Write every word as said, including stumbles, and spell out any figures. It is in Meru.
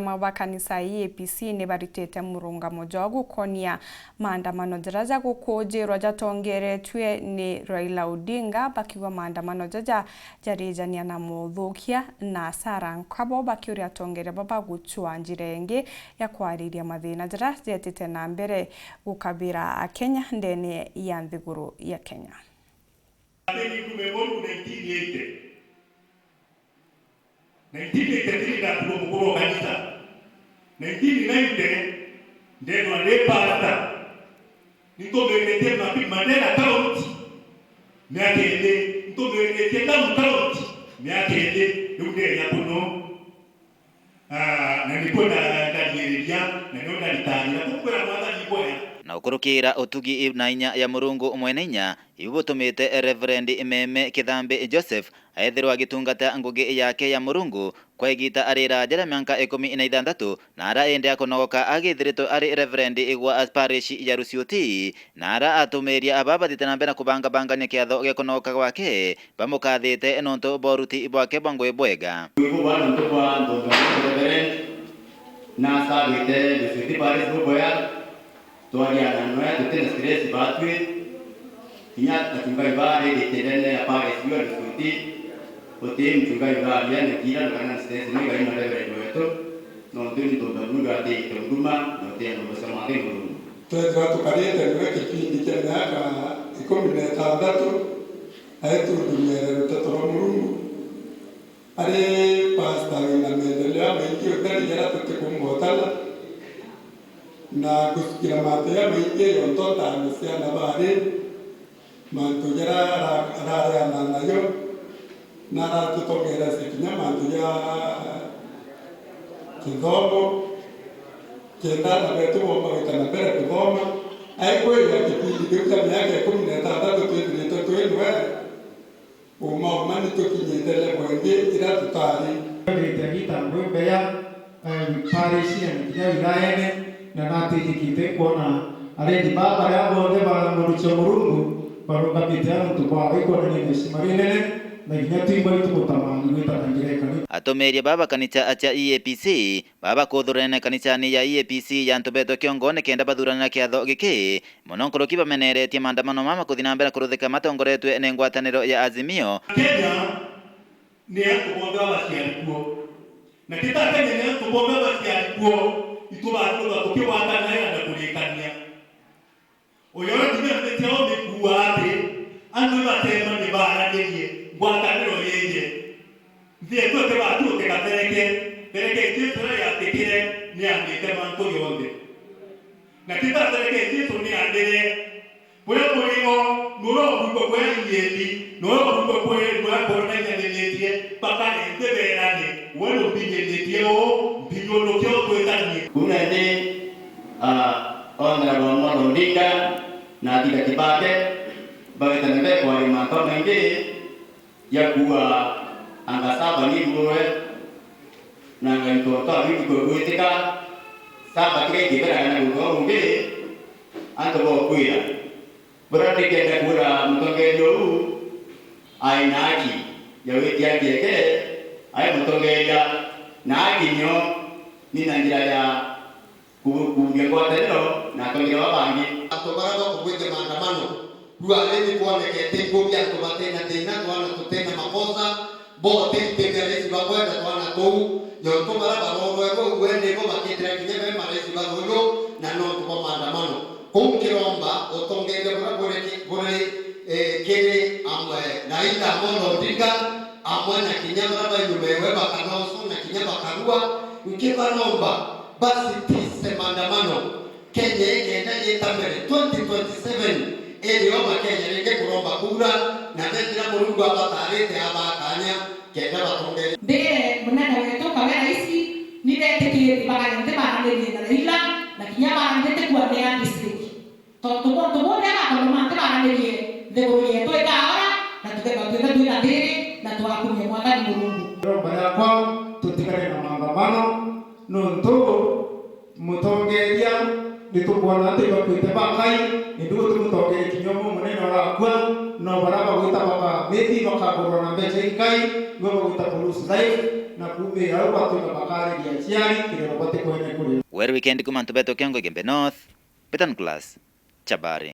Athomi ba kanisa ya E A P C ni baritite murungamo jwao gukonia maandamano jaria jagukujirwa jatongeretue ni Raila Odinga, bakiuga maandamano jaja jarijania na muthukia na Sarah Nkabo, bakiuria atongeria baba gucua njira ingi ya kwariria mathina jaria jetite na mbere gukabira Akenya ndene ya nthiguru ya Kenya. Athini ndume Murungu nineteen eighty. Nineteen eighty-three ndaturwo mukuru wa kanisa. Nineteen ninety ndethwa ndi pastor. Nintumiritie Mandera County miaka iri. Nintumiritie Lamu County miaka iri. Riu ndeja kuno. Ah, na nikuo nda-, ndariiriria, na nio ndaritagira. Kukwira Mwathani ibwega. Na gukurukira utugi na inya ya Murungu Mwene Inya, ibu butumite Reverend Meme Kithambi Joseph aethirwa agitungata ngugi yake ya Murungu kwa igita arira jaria mianka ikumi na ithanthatu, na ara indi akunogoka agithiritwe ari Reverend igwa parish ya Rusiuti, na ara atumiria aba bathite na mbere na kubangabangania kiatho gia kunogoka gwake, bamukathite nontu bwa uruti bwake bwa ngugi bwega. Kuigwa nontu bwa nthonga ya Reverend, na asagite Rusiuti parish bubwega, twariana nawe tuti na stress batwi. Kinya achungaji bari ndene ya parish hiyo Rusiuti, uti mchungaji uraria na kila na kana stress ni Ngai na Reverend wetu, nontu ni nthonga Murungu atite huduma na uti nthonga cia mwangi Murungu. Twethirwa tukarite nawe kipindi kia miaka ikumi na itantatu, aituthumiere ruteto rwa Murungu. Ari pasta wina maendeleo jamaingi utari jaria tutikumwotana, na gucukira mantu jamaingi yonto ntano ciana bari, mantu jaria ara-, arareana najo, na aratutongerecia kinya mantu ja kithomo, kenda ana betu bomba gwita na mbere kuthoma. Aikwirira kipindi kiu kia miaka ikumi na itantatu twithiritwe twi nwe, uma uma ni tukinyite level ingi iria tutari. Ndite gita ngwi mbeya, eh, parish na kinya wilayene, na natijikite kwona arendi baba baria bonthe ba muricio Murungu barungamite antu bwa ikwonania na icima rinene, na kinya twingwa ni tumutamani gwita na njira ikari. Atumiria baba kanisa acia E A P C baba kuthurene kanisani ya E A P C ya antu betwe kiongone kenda bathuranira kiatho giki, mono nkuruki bameneretie maandamano mama kuthi na mbere kuruthika matongoretwe ni ngwataniro ya Azimio. Kenya ni antu bonthe babaciari kuo. Na ti ta Kenya ni antu bonthe babaciari kuo, itubathurwa tukigwatanira na kurikania. Uyo ati ni ambite o mikuua ati antu ibacemanie baaranirie ngwataniro yeye. Nthi yetu ati batu utikatereke, tereke Jesu uria yatikire ni ambite mantu jonthe. Na ti ta tereke Jesu ni andire. Buria burigo, nuria ukurikwa kuria inyendi, nuria ukurikwa kuria nuria kuria na inyamenyetie, bakare nthi berane, we numbinyenetie uu, mbinyonoke utwitanie. Kuna ndi, ah, Honorable Amolo Odinga na athingati bake, bageta na mbere kwaria mantu jamaingi, ya kuuga anga Saba ni igurwe, na anga into twabindi kwe gwitika, Saba tiga ingiberaga na guntu uu ungi, antu bokwira. Buria ndikenda kwira mutongeria uu, ai na haki ya gwitia haki yake, ai mutongeria, na haki nio ni na njira ya ku-, kuuria ngwataniro na atongeria baba bangi. Antu baria bakugwite maandamano, riu ari ni kwonekete ikuo bia antu batena thina, twana tutena makosa, bo ti mpindi araici bakwenda twana tuu, nontu baria barorwerwe uu ene bo bakethira kinya be maraici ba ruuju na nontu bwa maandamano. Kuu nkiromba utongeria buria buri ki-, buri, eh, kiri amwe na Raila Amolo Odinga, amwe na kinya baria bari nyuma ewe bakanocu na kinya bakarua, nkibaromba basitise maandamano. Kenya ikenda yita mbere twenty twenty-seven, iri o Bakenya ringi kuromba kura, na bethira Murungu abatarite abaa kanya kenda batongeria. Mbere munene wetu Kawira Raisi, ni betikirite bagaya nthi baranirie na Raila, na kinya bara nthi tikua ni ya district. Tontu muntu bunthe agakorwo manthi baranirie, nthiguru yetu ikaora, na tukethirwa twithe twina thiri, na tugakumia Mwathani Murungu. Romba yakwa, tutigane na maandamano, nontu mutongeria, ni tukwona ati bakwite bakai, indi guti mutongeria kinya umwe munene urakua, no baria bagwita baka, maybe bakagurwa na mbeca inkai, nibo bagwita ku lose life, na kuumira au batwika bakariria aciari kiria babati kwene kuri. Weru weekend kuma antu betu Kiongo Igembe North, Betan Class, Chabari.